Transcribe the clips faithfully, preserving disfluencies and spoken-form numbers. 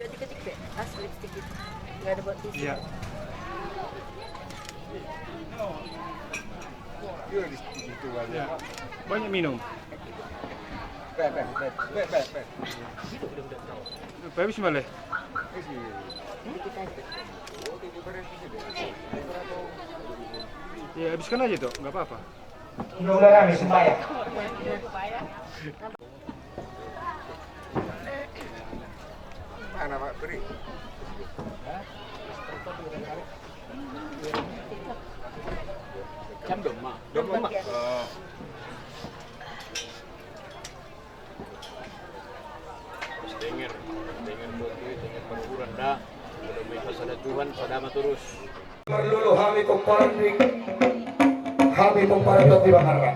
Dikit-dikit, Pak. Asli sedikit. Nggak ada buat tisu. Iya. Iya, di situ banyak. Iya. Banyak minum. Pe, pe, pe, pe, pe, pe. Pe, habis male? Habis. Ya, habiskan aja tuh, nggak apa-apa. Udah, udah rame, sembahyang. Mana, Mak? Beri. Jam dua, Mak. Dua, Mak. Oh. Denger, denger, denger pangguran da. Kalau mau pasada Tuhan, sada ma torus. Marlolo hami pomparan ni, hami pomparan Tondi Baharra.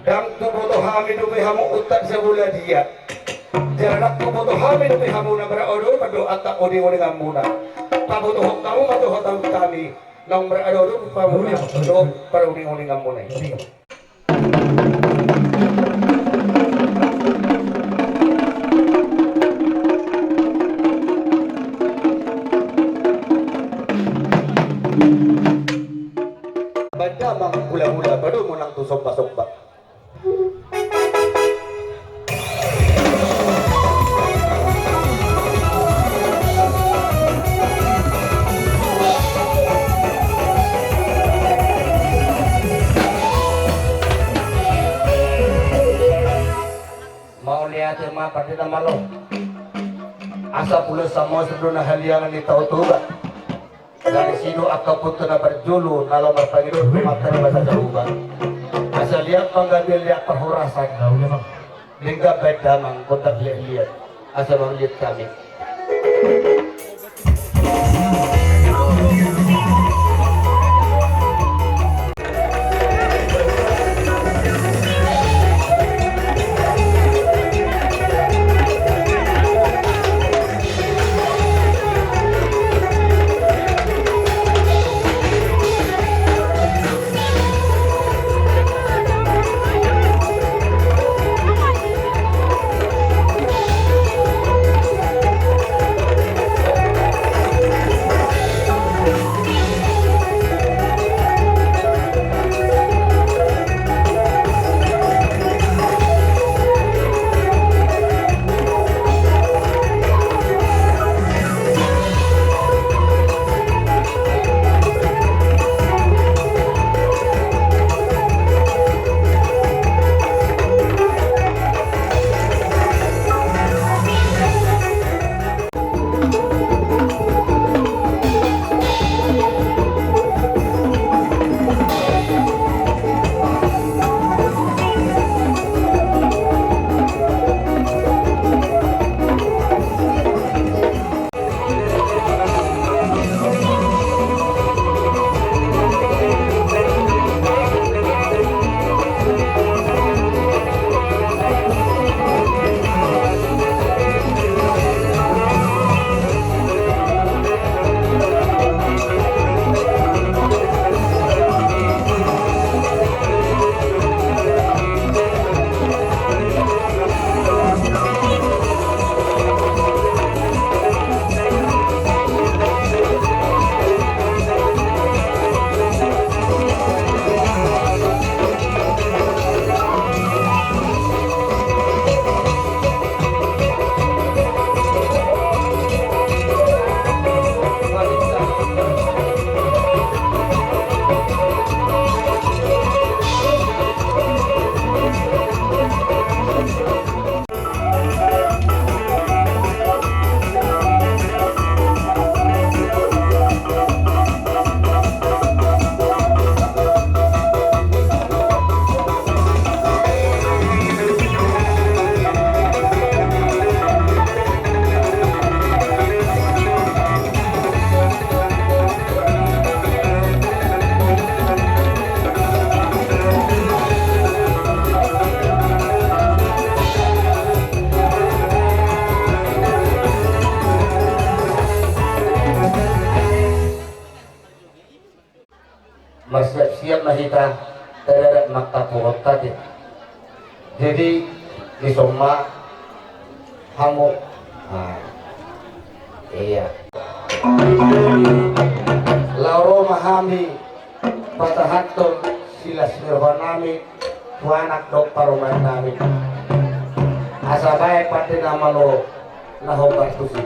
Ndang huboto hami dope hamu untat sabola dia. Jala ndang huboto hami dope hamu na marado-ado mandok angka uning-uninganmuna. Pabotohon hamu ma dohot hami naung marado-ado pabotohon paruninguni-uninganmuna i. Baen damang hula-hula, padomu nang tu somba-somba. Mauliate ma pardita malo. Asa pulos samo sedo na haliangan ni Tao Toba. Dari sido angka puntu na parjolo na laho marpangido tu mata ni basa jahuba. Asa liat panggabean liat parhorasan. Denggan baen damang gondang liat-liat. Asa mauliate hami. Marsiap-siap ma hita, tararak mangkapuhon tate. Jadi, dison ma hamu. Ah. Ia. Laho ro ma hami patahathon silas ni rohanami tu anak dohot parumaennami. Asa baen pande na malo na hombar tusi.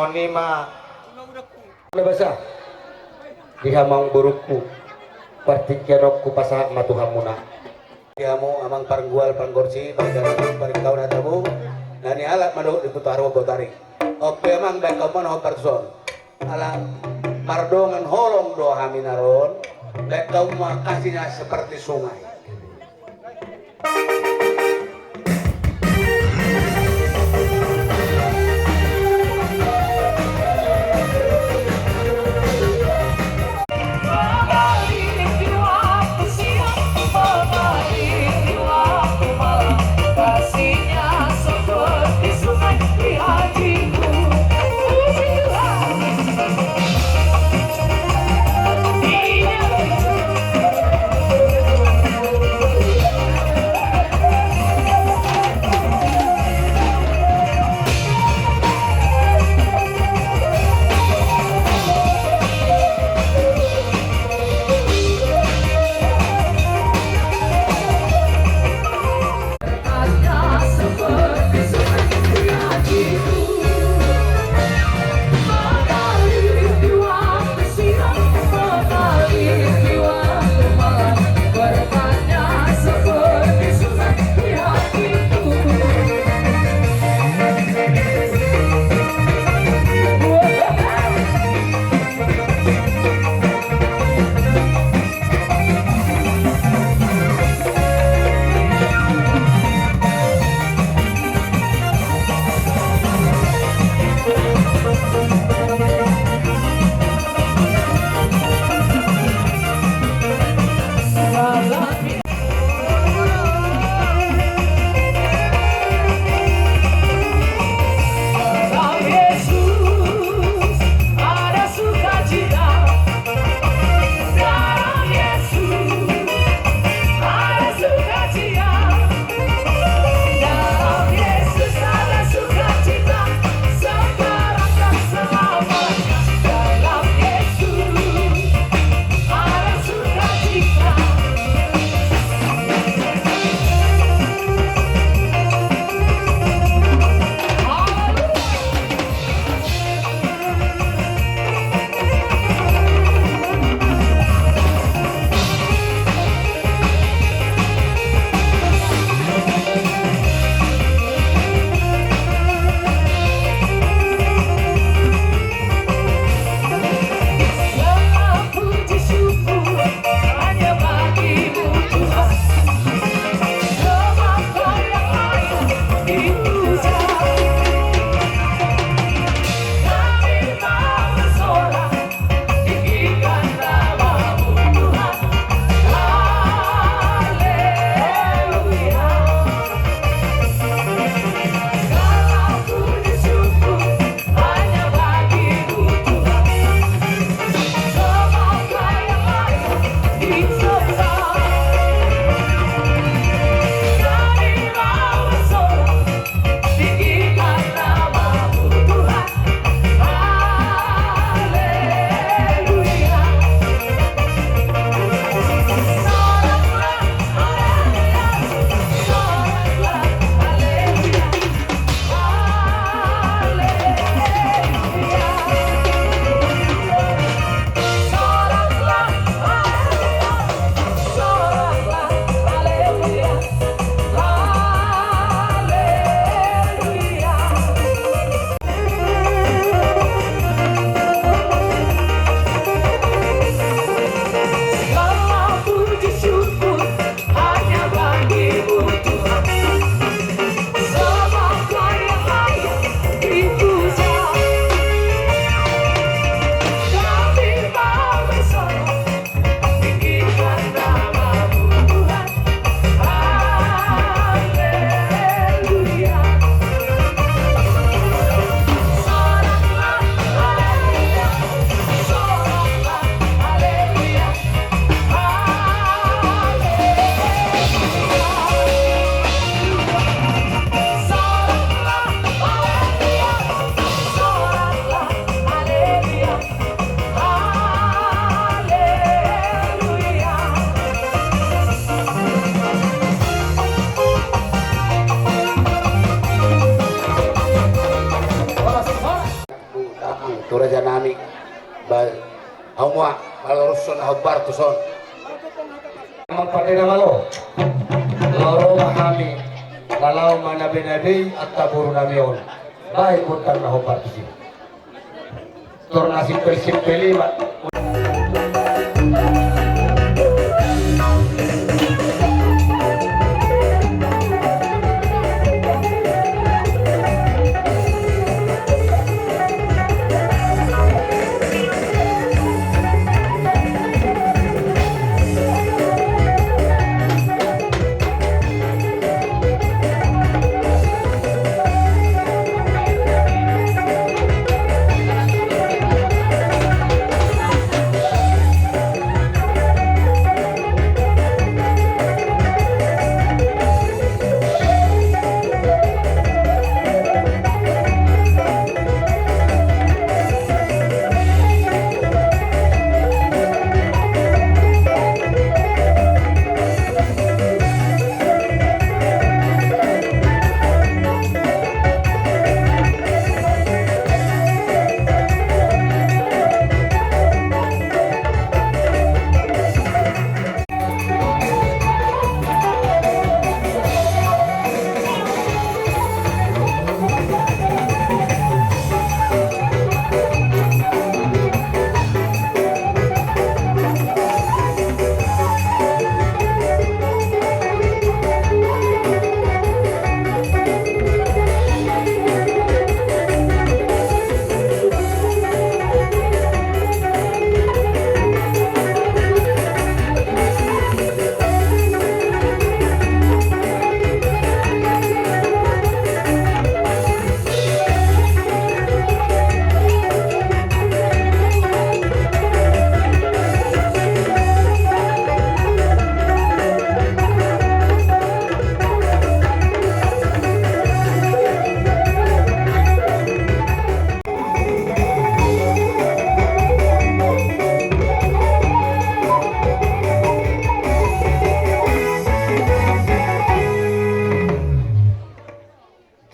Hami ma na basa di hamu amang borungku, partingkianku pasahat ma tu hamuna. Di hamu amang pargual pargonsi, panggalan paringkauna tabu, na nialap ma dohot di Kota Harbo Botari. On pe amang, baen hamu ma na hombar tuson. Ala mardongan holong do hami na ro on, baen hamu ma kasihnya seperti sungai. Torus na hombar tuson. Amang pande na malo. Laho ro ma hami na laho manabei-nabei angka boru nami on. Baen gondang na hombar tusi. Tor na simpel-simpel i ma.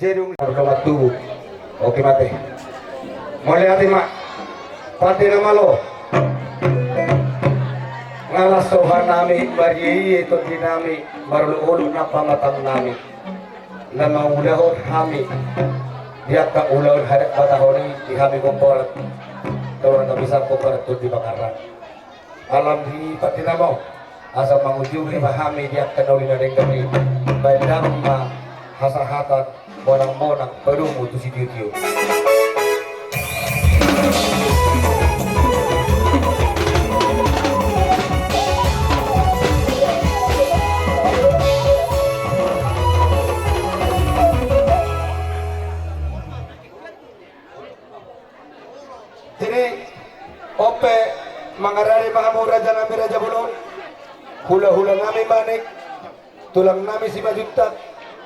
Jedung. Harga matubu. Oke, mate. Mauliate ma. Pande na malo. Nga las roha nami, marieie tondi nami, marolopolop nang pamatang nami. Na mangulahon hami di angka ulaon hadatahon i di hami gombaran. Tolong na bisa gombaran Tondi Pakarrang. Malam di pande na malo, asa mangujungi ma hami di angka na uli na denggan i. Baen damang ma hasahatan, bonang-bonang, padomu tu sitiotio. Jadi, on pe mangarade ma hamu raja nami Raja Bolon, hulahula nami Manik, tulang nami Simanjuntak,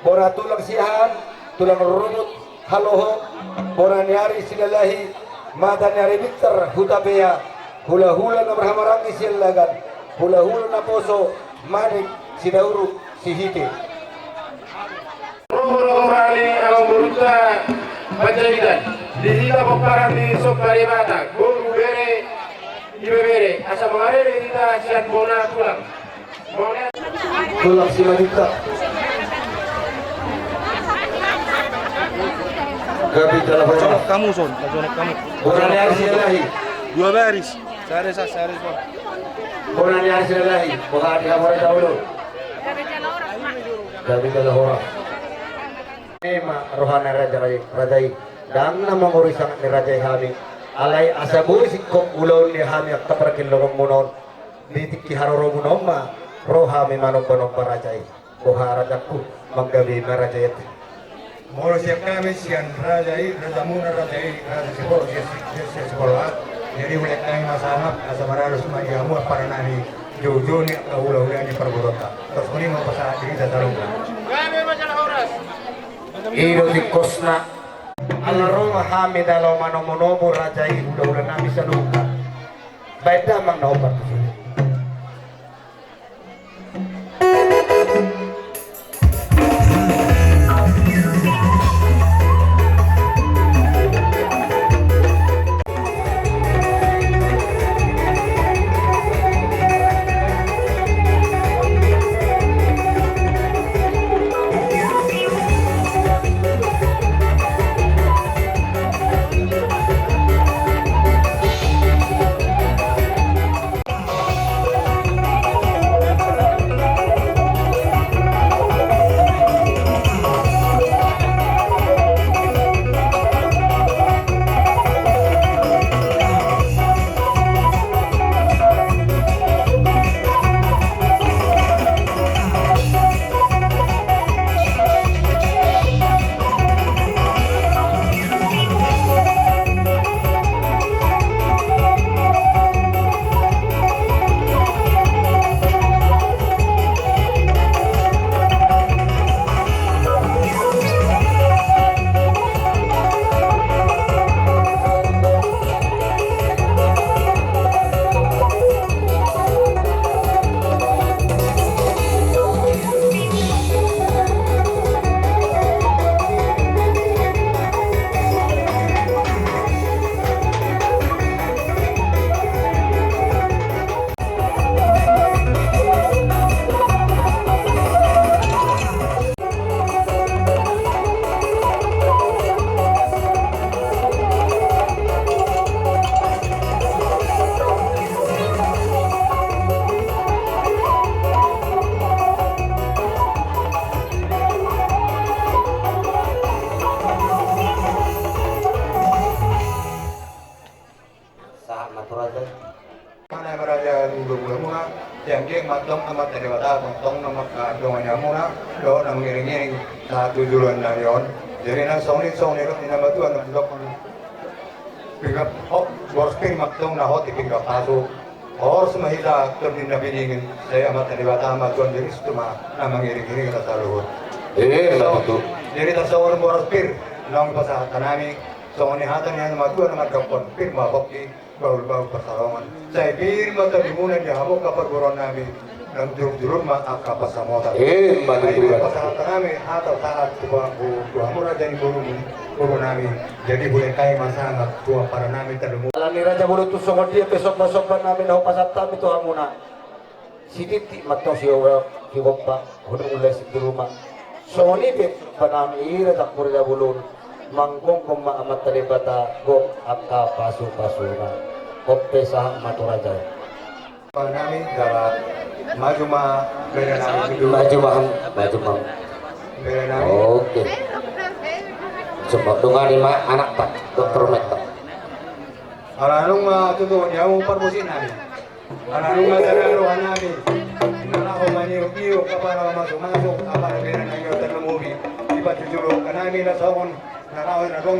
bona tulang Siahaan, tulang Rorobot, Haloho, bona ni ari Silalahi, mata ni ari Bintar, Hutapea, hulahula na marhahamaranggi Siallagan, hulahula naposo Manik, Sidauruk, Sihite. Robo-robo rani amangborunta Panjaitan, di hita pomparan ni Somba Debata, boru, bere, ibebere, asa mangarade hita sian bona tulang. Tulang Simanjuntak. Gabe jala horas. Jonok hamu son, jonok hamu. Bona ni ari Silalahi. Dua baris. Sehari sa, sehari sa. Bona ni ari Silalahi, boha di hamu raja olo. Gabe jala horas. Ima roha ni raja, raja i. Ndang na mangorui sangap ni raja i hami. Alai asa boi singkop ulaon ni hami angka pargelongonmuna on. Di tingki haroromuna on ma ro hami manomba-nomba raja i. Boha rajaku, manggabe ma raja i ate. Molo sian hami sian raja i, rajamuna raja i, raja Siporo, sian, sian, sian Siporo, ah. Jadi hulehon hami ma sangap, asa marados ma di hamu ampara nami, joujou ni angka hulahula ni parboruonta. Tos muni ma pasahat di hita saluhutna. I do tingkosna. Ala ro ma hami da laho manomu-nomu raja i hulahula nami saluhutna. Baen damang na hombar tusi. Ia luhut-luhutmuna, sian dia ma antong Amanta Debata ma antong na mangkadongani hamuna dohot na mangiring-iring sahat tu joloan nami on. Jadi na songon i, songon i dohot ni na matua na mandokhon, pinggan, ho, boras pir ma antong na hot di pinggan pasu. Horas ma hita tondi na bidingin, sai Amanta Debata ma tuan ni ringan, tu ma na mangiring-iring hita saluhut. Emma tutu. Jadi tarsongon boras pir naung pasahat hami, songon i hata ni na matua na mandokhon, pir ma pongki, bahul-bahul pansalongan. Sai pir ma tondimuna di hamu angka parboruon nami, nang jurung-jurung ma angka pansamotan. Emma tutu. Pasahat hami hata sahat tu, tu, tu hamu raja ni boru, boru nami. Jadi bulekkai ma sanga tu ampara nami tarlumobi. Ala ni raja bolon tu songon dia pe somba-somba nami na hupasahat hami tu hamuna. Sititi ma antong si, si hompa, hudung les di rumah. Songon i pe panami i raja, raja bolon. Manggonggong ma Amanta Debata gok angka pasu-pasuna. Hope sahat ma tu raja. Panami jala maju ma bere nami. Maju ma, maju ma. Bere nami. Oke. Coba dongani ma anakta, dokter Metta. Ala nunga tutu di hamu parmusik nami. Ala nunga sada roha nami na laho maniuk-iuk, apala masuk-masuk, apala bere nami on tarlumobi. Dipacuculu angka nami na songon na laho na dong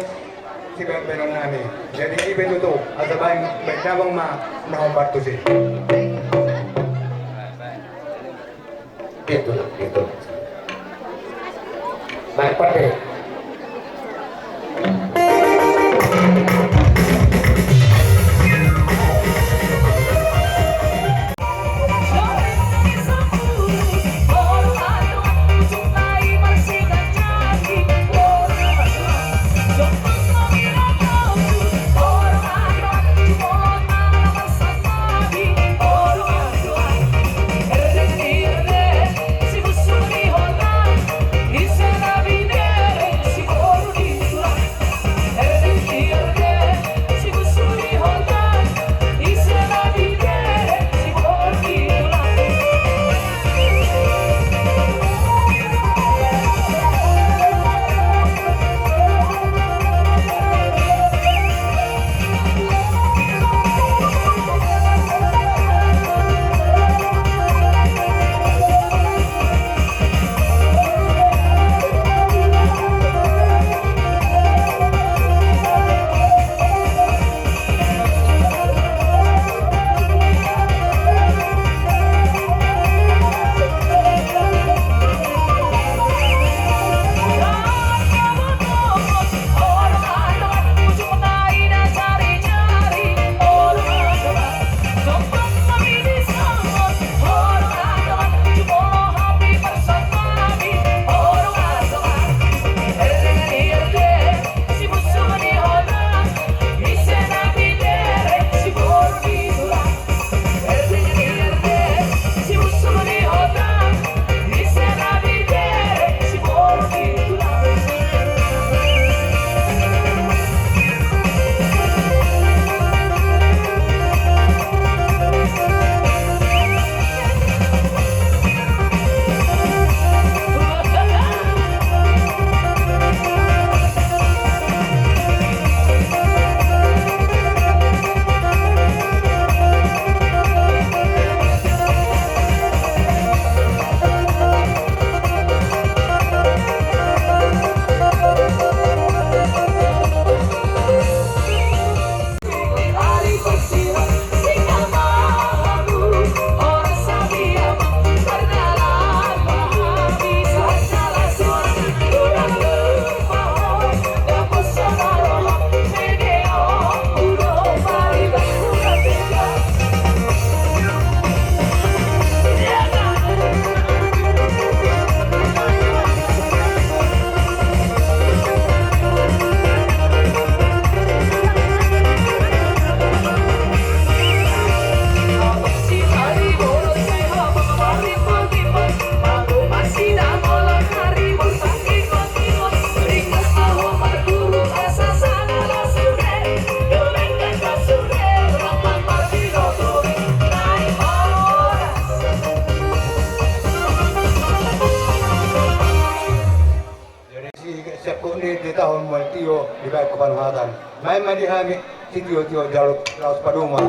sibaen-baenon nami. Jadi i pe tutu, asa baen, baen damang ma na hombar tusi. Betul, betul. Baik, Pak. Jadi si siap kok ni di tahun mulai tio dibaik ke panuhatan. Main ma di hami si tio-tio jaluk laos paduma.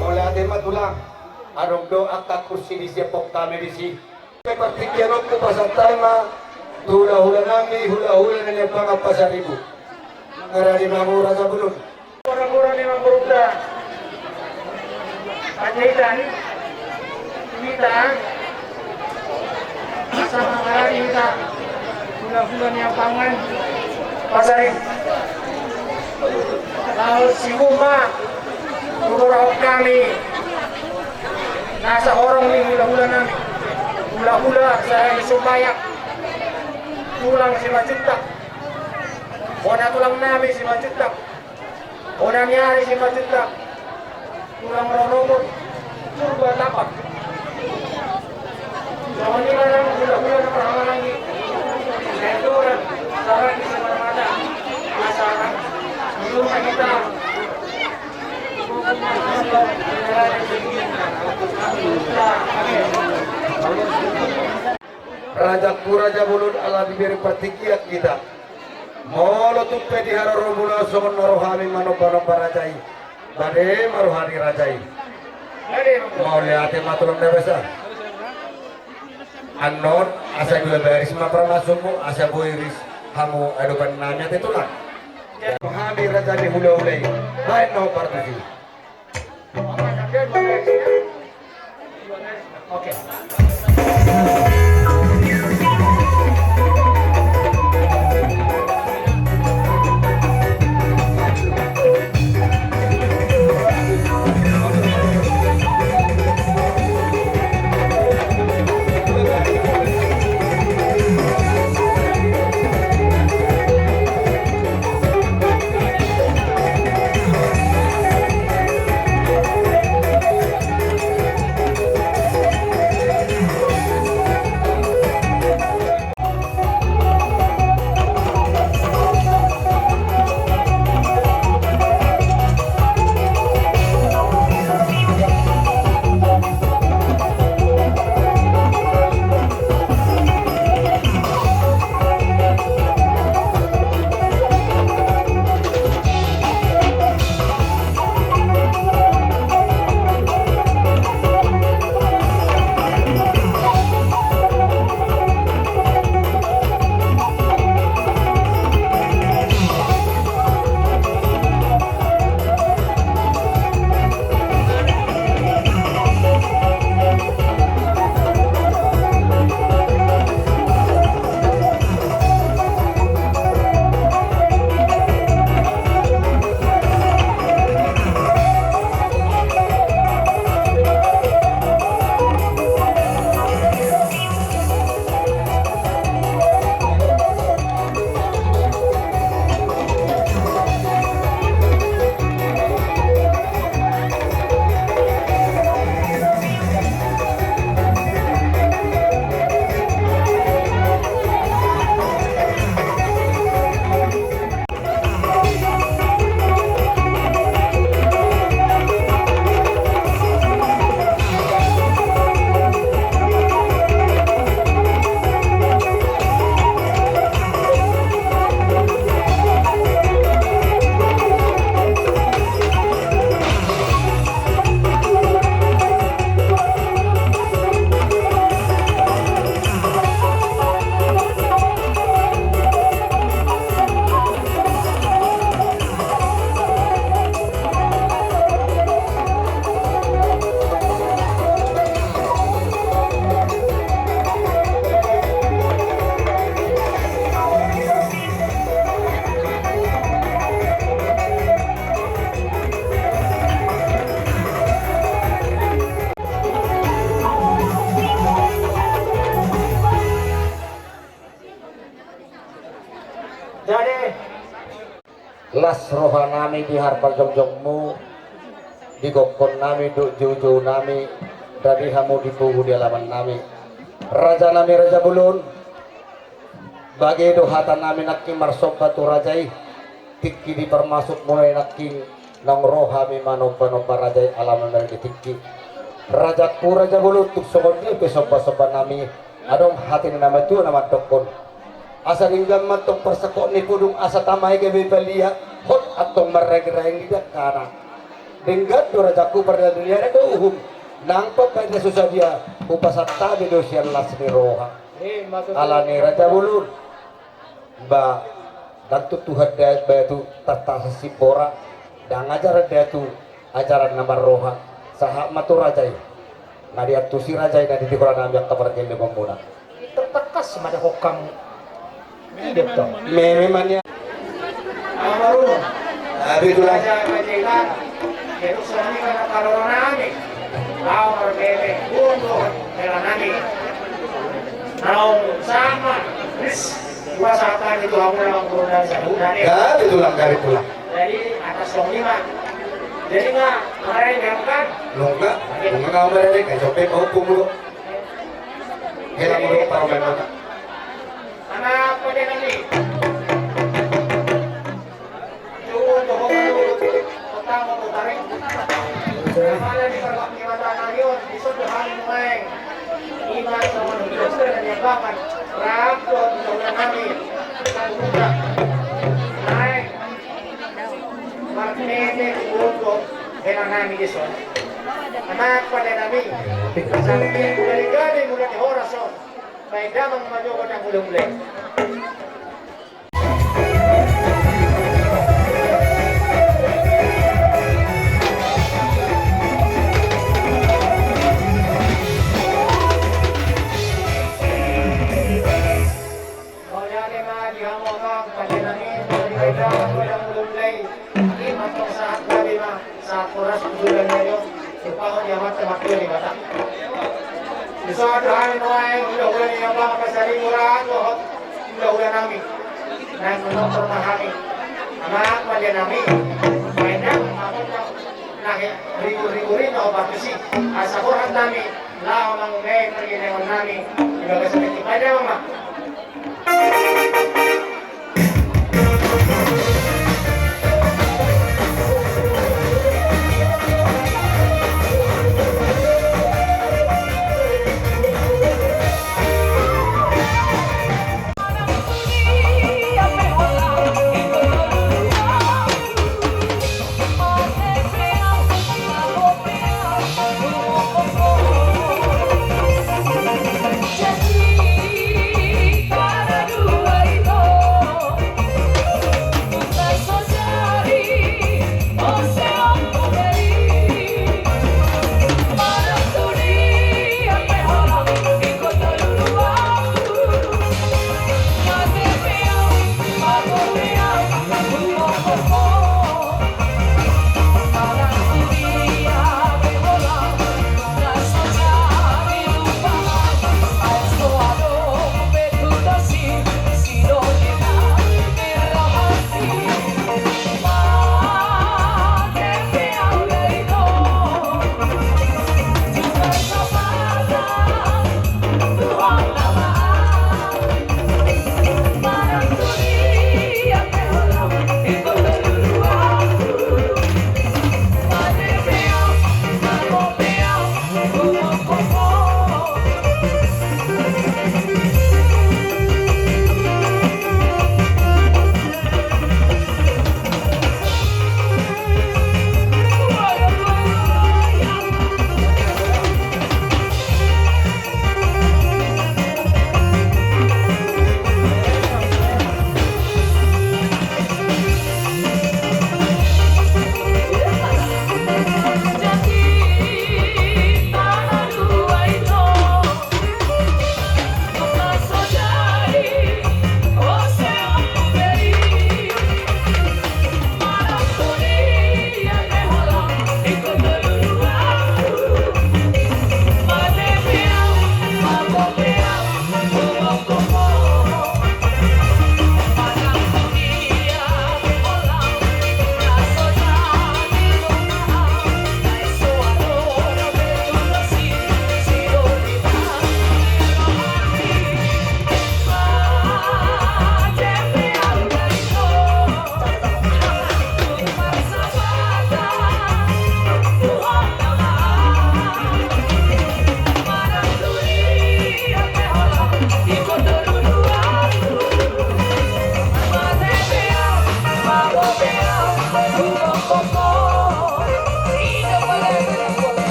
Mauliate ma tulang. Adong do angka kursi disi, epok hami disi. Partingkian on hupasahat hami ma tu hulahula nami, hulahula na niambangan Pasaribu. Mangaradi ma hamu Raja Bolon. Gora-gora ni amangborunta Panjaitan. Hita asa mangaradi hita hulahula niambangan Pasaribu. Laos sihum ma huborhat hami nasa horong ni hulahula nami, hulahula sahali sombayang, tulang Simanjuntak, bona tulang nami Simanjuntak, bona ni ari Simanjuntak, tulang Rorobot, Purba Tapak. Songon i ma nang hulahula na marhahamaranggi, na indoran, sahat di Saparmata, asa, hulahula hita. Raja ku Raja Bolon, ala dibere partingkian hita. Molo tung pe diharoro muna songon na ro hami manomba-nomba raja i, bade ma roha ni raja i. Mauliate ma tulang na basa. Annon asa dua baris ma parmasukmu, asa boi ris hamu adopan nami ate tulang. Hami raja ni hulahula i, baen na hombar tusi. Oke. Jadi, las roha nami di harpajongjongmu, di gokhon nami dohot joujou nami, dadi hamu di pogu di alaman nami. Raja nami Raja Bolon, bage do hata nami nangkin marsomba tu raja i, tingki di parmasuk muna i nangkin naung ro hami manomba-nomba raja i ala mamereng di tingki. Rajaku, raja bolon, tung songon dia pe sombasomba nami, adong hata ni na matua na mandokkon: Asa denggan ma antong parsangkot ni pudung, asa tama i gabe balia, hot antong marragiraing di dangkana. Denggan do rajaku, pardalan ni ari do uhum, nang pambaen na so sadia, hupasahat hami do sian las ni roha. Alani raja bolon, ba, ndang tu Tuhan da-, batu tata simbora, ndang ajaran datu ajaran na marroha, sahat ma tu raja i. Na diantusi raja i na di tihola nami angka pargellengonmuna. Tertekas ma dohot hamu. Meme ma nian. Abe tulang. Raja Panjaitan. Jadi soni kana karoro nami. Au marbebe. Undur. Hela nami. Naung sama. Ris. Dua satan itu hamu naung kurungan sabulan ya. Abe tulang, abe tulang. Jadi atas dong lima. Jadi nggak kemarin kan? Nunga, nunga nggak kemarin kan? Sampai mau punggu. Hela mulu, parmen mulu. Anak pede nami. Jauh, jauh, jauh. Kota mau putarin. Kepala di perlak di mata narion, di sebelah hali mulai. Iman sama nunjuk dan nyebakan. Rak, jauh, jauh, nami. Satu buka. Naik. Martete tu boto, hela nami dison. Anak pade nami. Sambil gale-gale mula di horas on. Baik damang majogo dan mulai-mulai. Mauliate ma di hamu amang pande nami, mauliate ma di hamu amang pande nami. Ima tong sahat gabe ma, sahat horas tu bulan ni ayo. Rupaon di amanta martua Debata. Di saat hami nuaeng, hula-hula ni amang pasari murah dohot hula-hula nami. Nang menomper ma hami. Amang pande nami. Main dang, amang pande nami. Nahe ribu-ribu rinta obat besi. Asa borhat nami. Laho mangume pergi dengan nami. Di bagasan itu pande amang.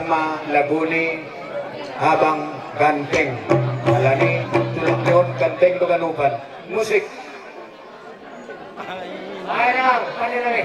Ma lagu ni Abang Ganteng. Alani tulang ni on ganteng do ganupan. Musik. Ayo, Bang, pandenami.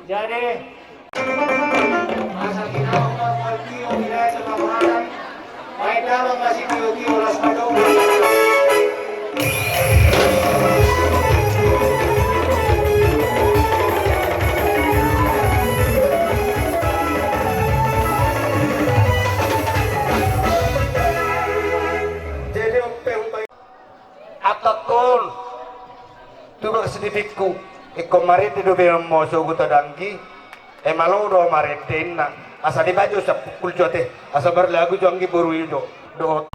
Jadi, asa ginawa ma tio wilayah Samarang, baen damang ma sitio-tio las madongan. Jadi, on pe umbahen angkangkon, tubu ma sidihutku, ingkon marende dope on ma sogot adanggi, e malo do marende inna, asa dibaen jo sian pukul jo ate, asa marlagu jo anggi boru i do, dohot.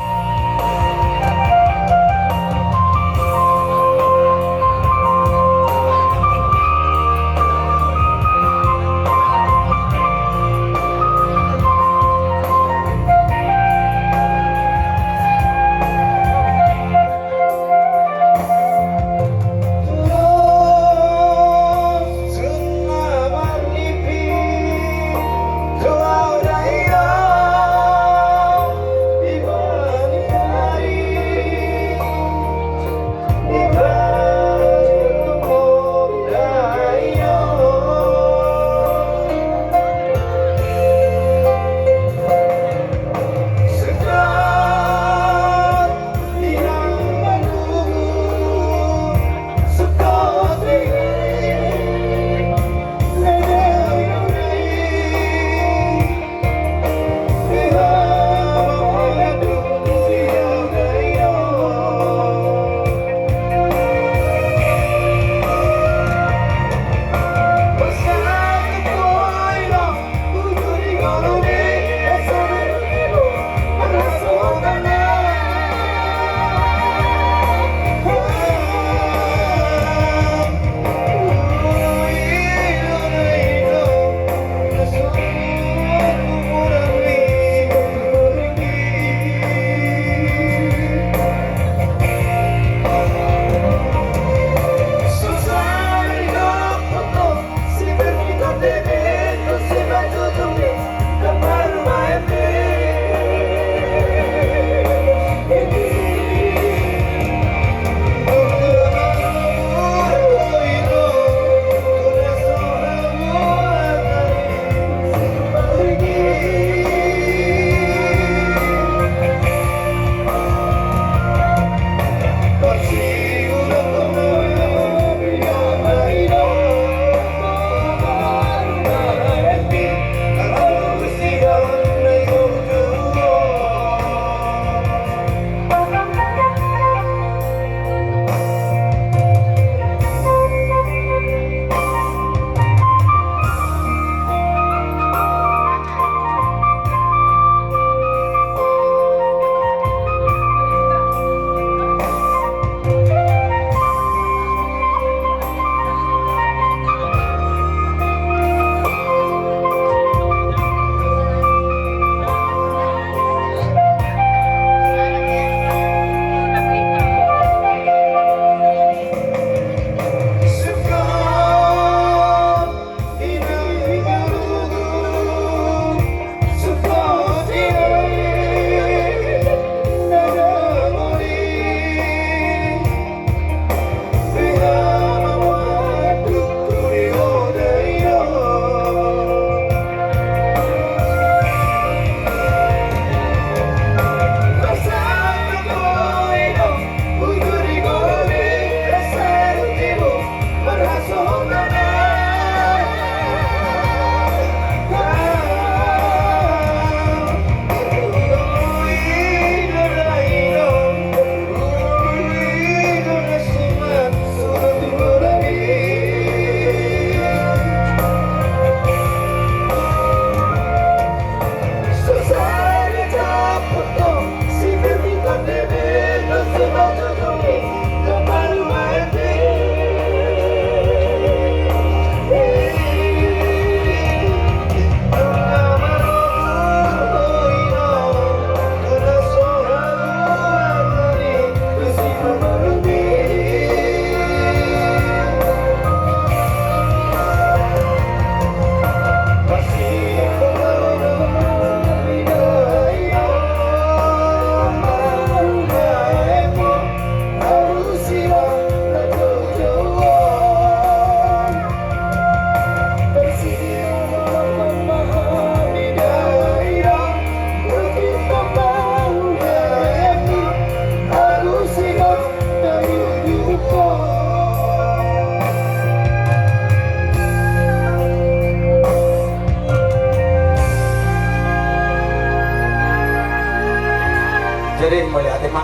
Jadi mauliate ma.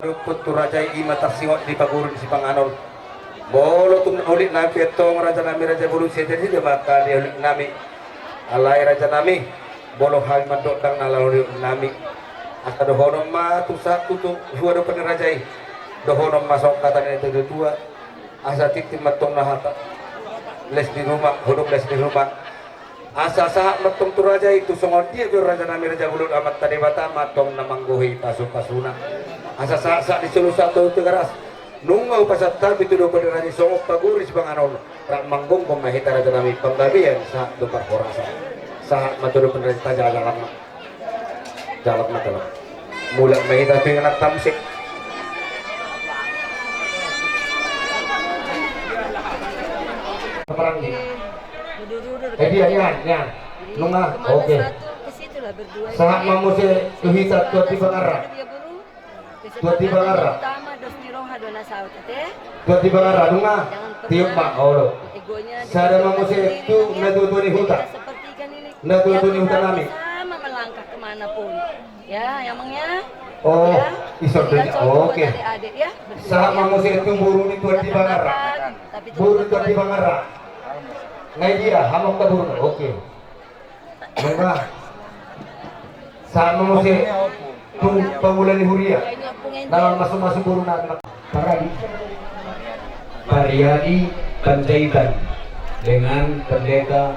Rumput tu raja i ma tarsingot di paguring sipanganon. Molo tung na ulik nami pe tong raja nami raja bolon, sai jadi do maka di ulik nami. Alai raja nami, molo hami mandok ndang na laho di ulik nami. Asa dohonon ma tu sa tu tu hua do pene raja i. Dohonon ma songon hata ni tutua. Asa tintin ma tong na hata. Les di rumah, huduk les di rumah. Asa sahat ma tong tu raja i tu songon dia pe raja nami raja bolon, Amanta Debata ma tong na manggohi pasupasuna. Asa sahat sahat ni solu sahat tu Tigaras. Nunga hupasahat hami tu domba ni raja i songon paguring sipanganon. Rap manggomgom ma hita raja nami panggabean sahat tu parhorasan. Sahat ma tu domba ni raja i, tajalang ma. Jalan ma, jalan. Mulak ma hita tu inganan tamsik. Perang ni. Eh, dia, dia, dia. Nunga, oke. Sahat ma muse tu hita Tuan Tibangarra. Tuan Tibangarra. Tuan Tibangarra, nunga. Tiup ma, olo. Sada ma muse tu natuatua ni huta. Natuatua ni huta nami. Sama melangkah ke mana pun. Ya, ya, Mang, ya. Oh, ya. Ison do. Oke. Sahat ma muse tu boru ni Tuan Tibangarra. Boru ni Tuan Tibangarra. Nunga dia, hamu angka boru. Oke. Nunga. Sahat ma muse tu pangula ni huria. Na mamasu-masu boru nami. Paradi. Pariadi Panjaitan dengan Pendeta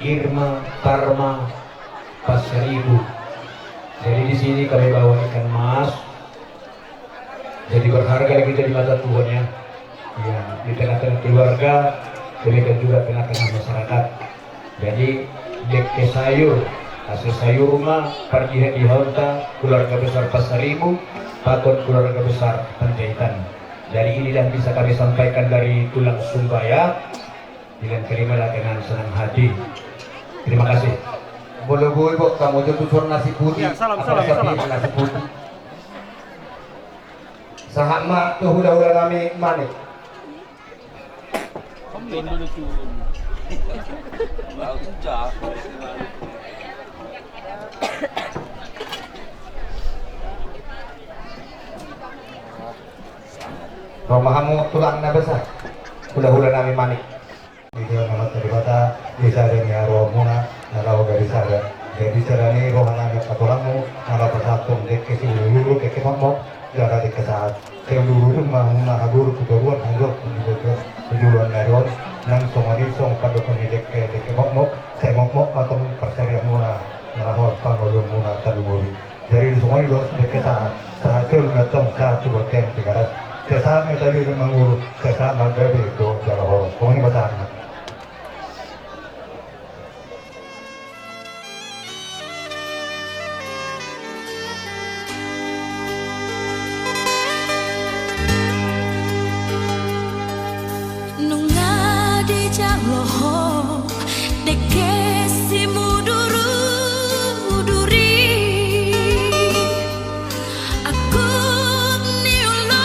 Irma Parma Pasaribu. Jadi di sini kami bawa ikan mas. Jadi berharga lagi jadi mata Tuhan ya. Ya, di tengah-tengah keluarga, demikian juga tengah-tengah masyarakat. Jadi, dengke sayur, hasil sayur ma, pardiha-dihaonta, keluarga besar Pasaribu, pakon keluarga besar Panjaitan. Jadi inilah yang bisa kami sampaikan dari tulang Sumba ya. Dengan terima dengan senang hati. Terima kasih. Molo boi bot kamu jo tuson nasi putih. Ya, salam, salam, salam. Nasi putih. Sahat ma tu hula-hula nami Manik. Ro ma hamu tulang na basa. Hula-hula nami Manik. Di dalam nama Tuhan Debata, di sada ni rohamuna, na laho gabe sada. Jadi sada ni roha nami angka tulangmu, na laho pasahathon dengke siulululu, dengke mokmok, jala dengke sahat. Sai ulululu ma hamuna hagoru tu toruan, hagoru tu toruan, tu joloan ni ari on, nang songon i songon pandokon ni dengke, dengke mokmok, sai mokmok ma tong parsarianmuna, na laho pangoluanmuna tarlumobi. Jadi songon i do, dengke sahat, sahat solu na tong, sahat tu bontean Tigaras. Sai sahat ma tabi mangolu, sai sahat ma gabe do jala horas. Songon i ma sahat. Nunga dijalo ho dengke simuduruduri. Angkup ni ulu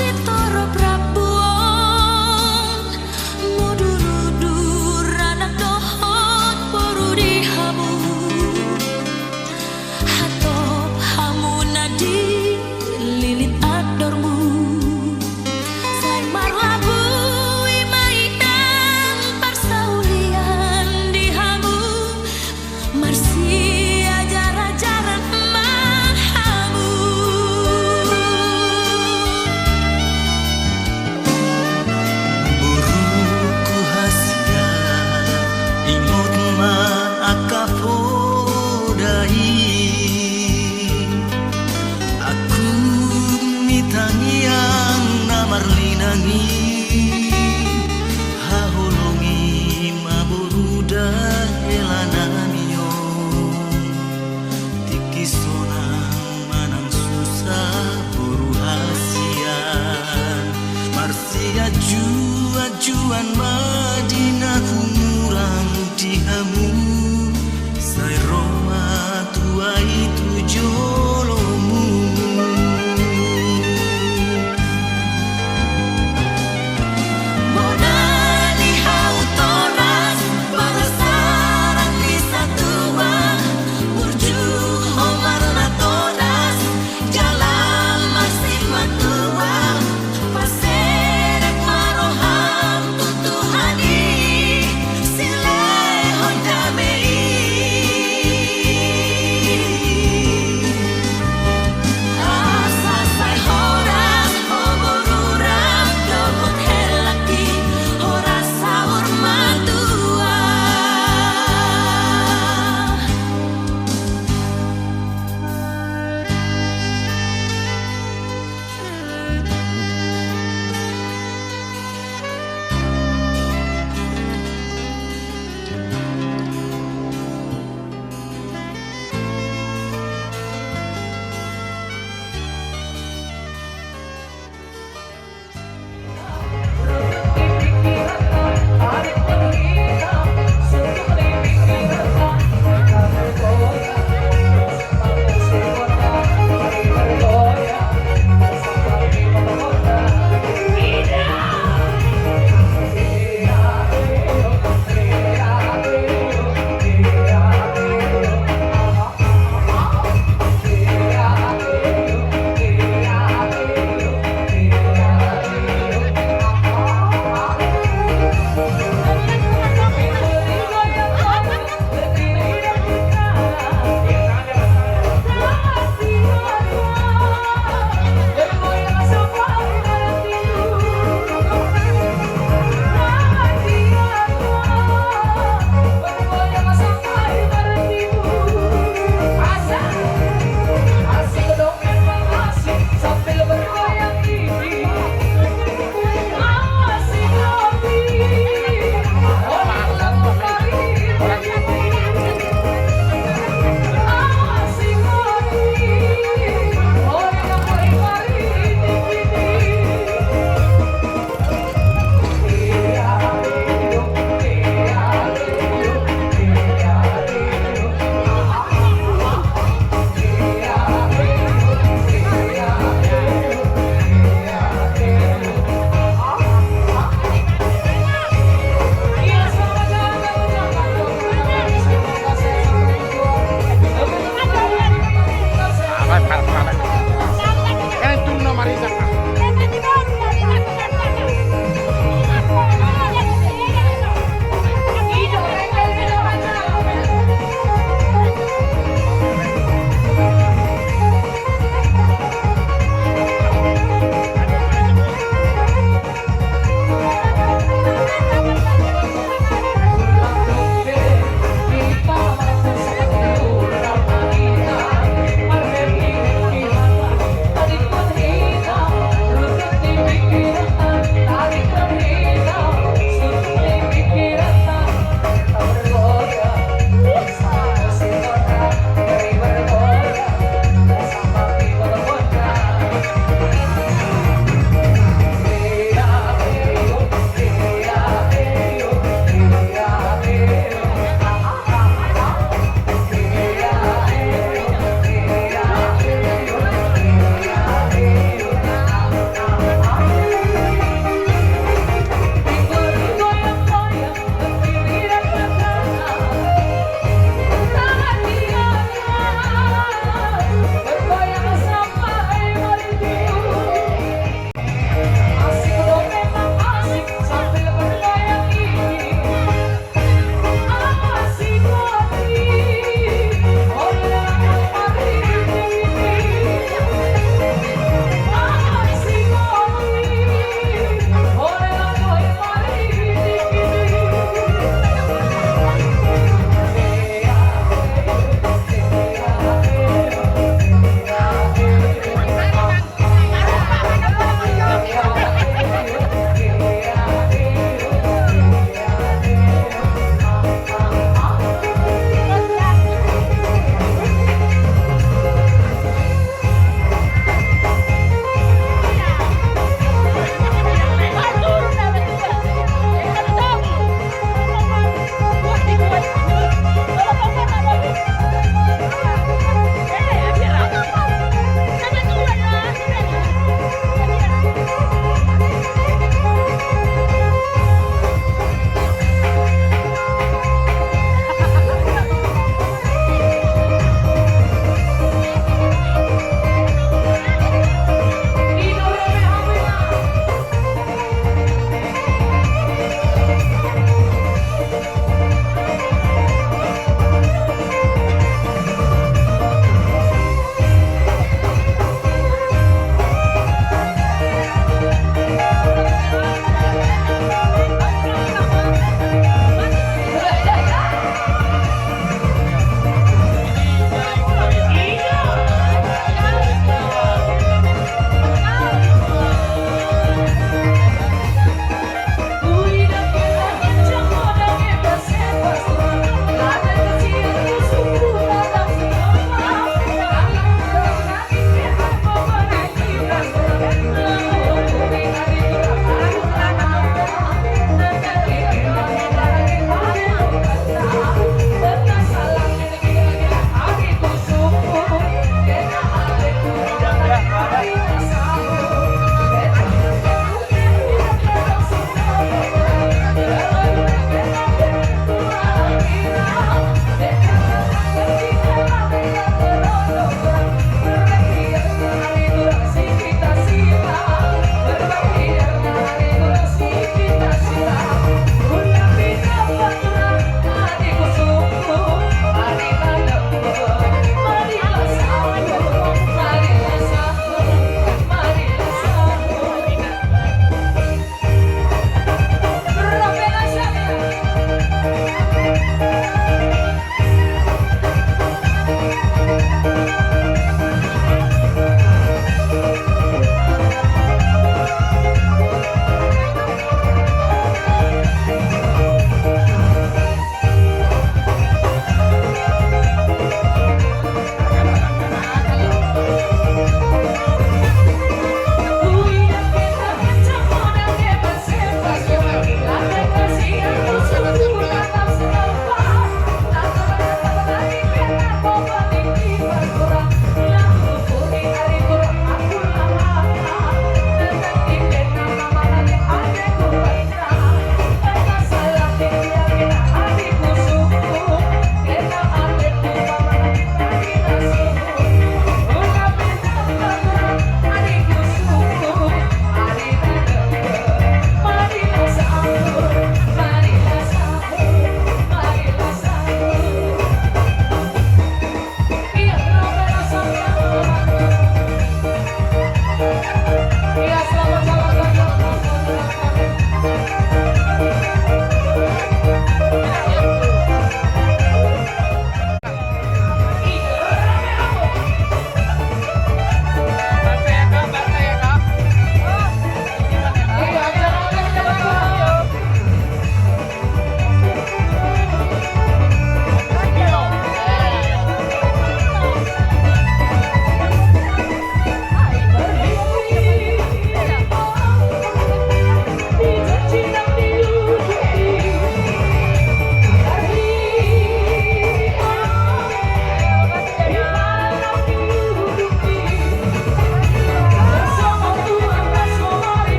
sitorop rambu on, mudurudur anak dohot boru di hamu. Hatop hamu na dililit andormu. Sai marlabu i ma inang parsaulian di hamu. Marsiajar-ajaran ma hamu. Boruku hasian, ingot ma angka poda i. Angkup ni tangiang na marlinang i, haholongi ma boru da hela nami on. Tingki sonang manang susa boru hasian, marsianjuanjuan ma di na hurang di hamu. Sai ro ma tua i tu jolomu. Bona ni hau toras, parasarang ni satua, burju homar na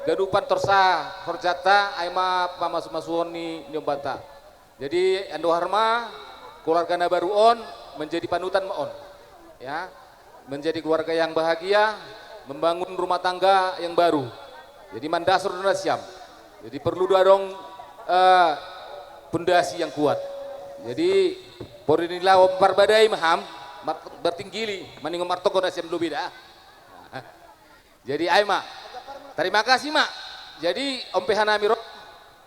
Ganup pantorsa horjanta, ai ma pamasumasuon ni, ni ombanta. Jadi, andohar ma, keluarga na baru on, menjadi panutan ma on. Ya, menjadi keluarga yang bahagia, membangun rumah tangga yang baru. Jadi, mandasar do nasiam. Jadi, perlu do adong, eh, pondasi yang kuat. Jadi, porini laho marbadai ma ham, mar-, martinggili, maningon martonggo nasiam lobi da. Jadi, ai ma. Terima kasih, Mak. Jadi, on pe hanami ro,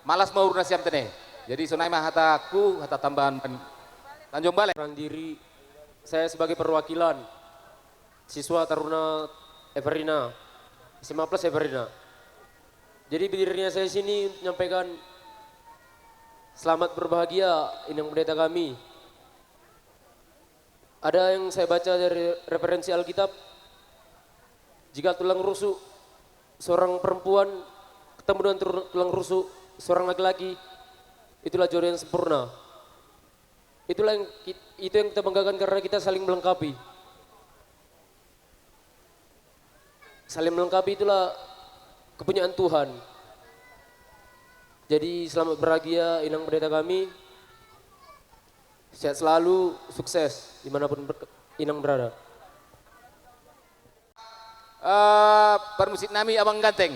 malas ma uhur nasiam tene. Jadi, sonai ma hataku, hata tambahan. Tanjung Balai. Perkenalkan diri, saya sebagai perwakilan siswa Taruna Everina, S M A Plus Everina. Jadi, berdirinya saya sini untuk menyampaikan selamat berbahagia, Inang Pendeta kami. Ada yang saya baca dari referensi Alkitab, jika tulang rusuk seorang perempuan ketemu dengan tur-, tulang rusuk seorang laki-laki, itulah jodoh yang sempurna. Itulah yang ki-, itu yang kita banggakan karena kita saling melengkapi. Saling melengkapi itulah kepunyaan Tuhan. Jadi, selamat berbahagia, Inang Pendeta kami. Sehat selalu, sukses dimanapun ber-, Inang berada. Eh, parmusik nami Abang Ganteng.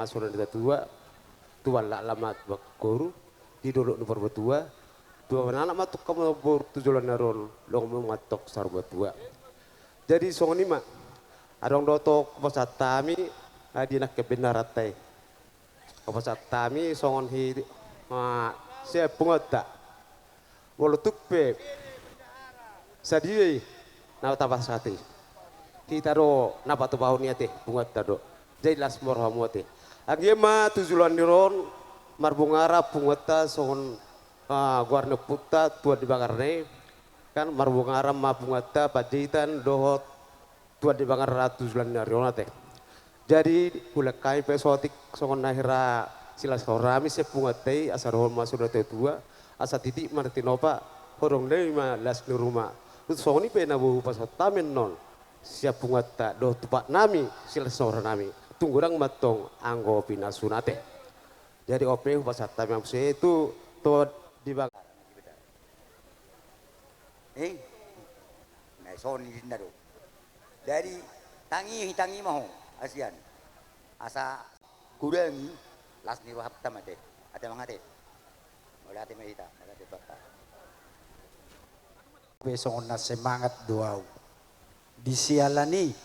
Sude na tua-tua, tuan lakla ma tu angka boru, di dolok ni parbatua, tuan anak ma tu angka boru, tu joloan ni ari on, lomo ma tu angka saur matua. Jadi songon i ma, adong do hupasahat hami, ah, di nangkin binaran ta i. Hupasahat hami songon hita, ah, sian punguanta. Molo tung pe sadia i na tapasahat i, hita do na patupahon i ate, punguanta do. Jadi las ma rohamu ate. Anggiat ma tu joloan ni ari on marbungara punguanta songon, ah, goar ni ompunta Tuan Dibakarna i. Kan marbungara ma punguanta Panjaitan dohot Tuan Dibakarna tu joloan ni ari on ate. Jadi, hulean hami pe saotik songon na hira silas ni roha nami sian punguanta i, asa dohonon ma sude na tua-tua, asa titik ma na tinopa, horong nami ma las ni ruma. Songon i pe na boi hupasahat hami annon sian punguanta dohot tupak nami silas ni roha nami. Tung godang ma antong anggo pinasuna ate. Jadi on pe hupasahat hami muse tu Tuan Dibakarna. Eh, na songon i ninna do. Jadi, tangi, tangi ma ho, hasian. Asa hurangi las ni rohanta ma ate. Ate, mauliate. Mauliate ma hita, mauliate Bapa. Pe songon na semangat do ahu. Di siala ni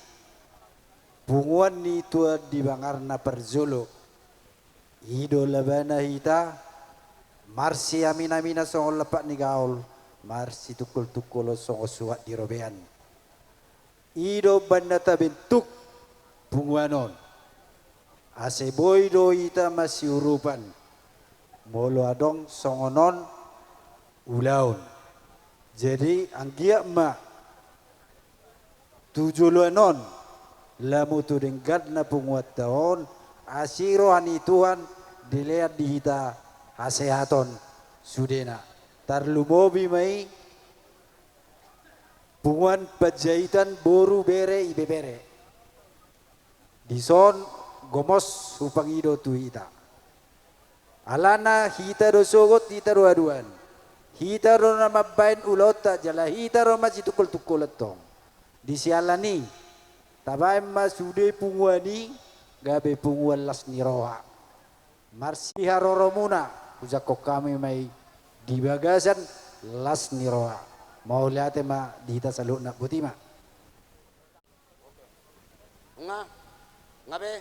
punguan ni Tuan Dibakarna parjolo. I do labana hita, marsiamin-aminan songon lampak ni gaol, marsitungkol-tungkolon songon suhat di robean. I do umbahen na tabentuk punguan on. Asa boi do hita masiurupan. Molo adong songon on ulaon. Jadi, anggiat ma tu joloan on, lamu tu dengganna punguanta on, asi roha ni Tuhan, dilean di hita hasehaton sudena. Tarlumobi ma i, punguan Panjaitan boru bere ibebere. Dison gomos hupangido tu hita. Alana hita do sogot, hita do haduan. Hita do na mambahen ulaonta jala hita do masitungkol-tungkol antong. Di siala ni, tabahen ma sude punguan i, gabe punguan las ni roha. Marsiharoromuna, hujangkon hami ma i di bagasan las ni roha. Mauliate ma di hita saluhutna, boti ma. Nga, nga be.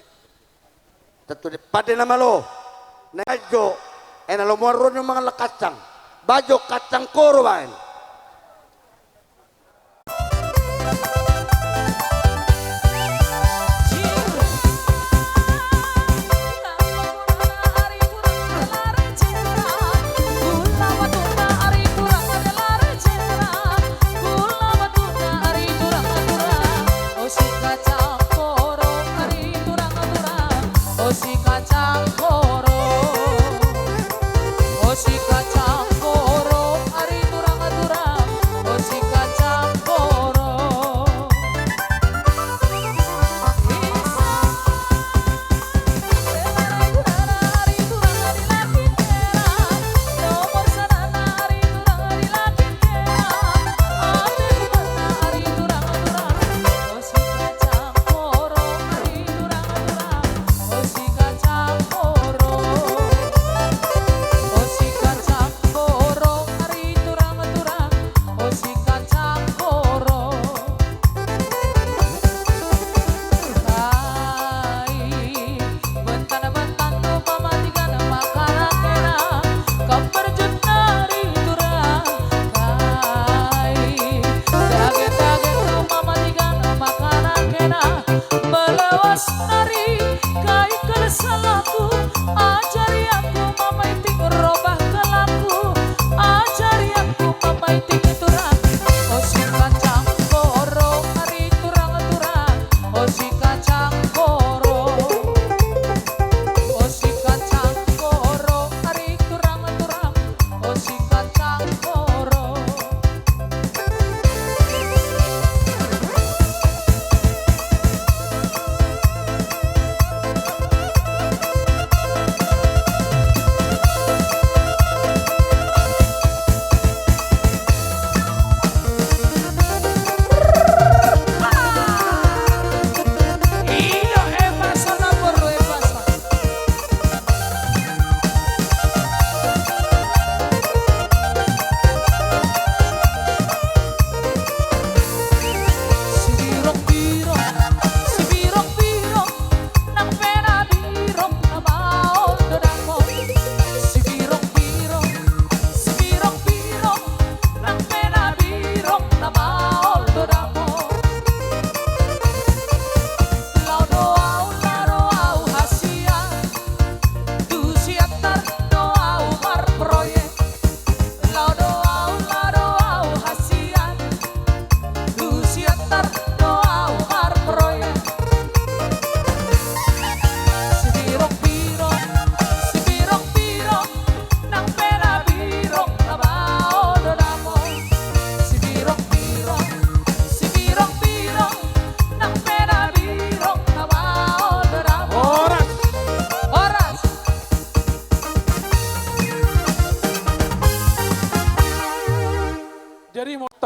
Tentu de, pande na malo. Na ijo, e na lomoan ro ni mangallang kacang. Bajo kacang koro baen.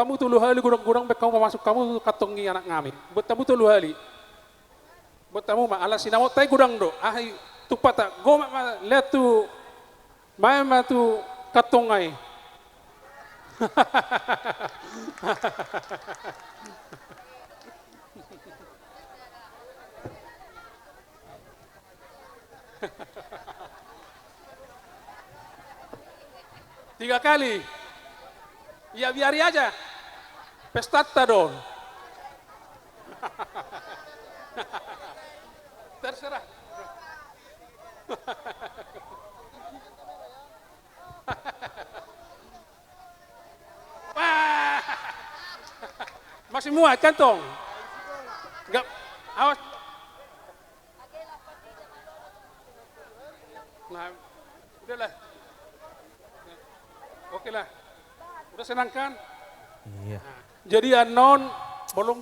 hamu tolu hali godang-godang baen hamu pamasuk hamu tu kantong i, anak nami. Buat hamu tolu hali. Buat hamu ma, ala sinamotta i godang do. Aha i, tumpata, gomat ma, lean tu, maen ma tu kantong i. Tiga kali. Ia biari aja. Pestanta do on. Terserah. Wah. Masih muat kantong. Enggak. Awas. Nah, udahlah. Oke lah. Udah senang kan? Iya. Nah, jadi annon, bolong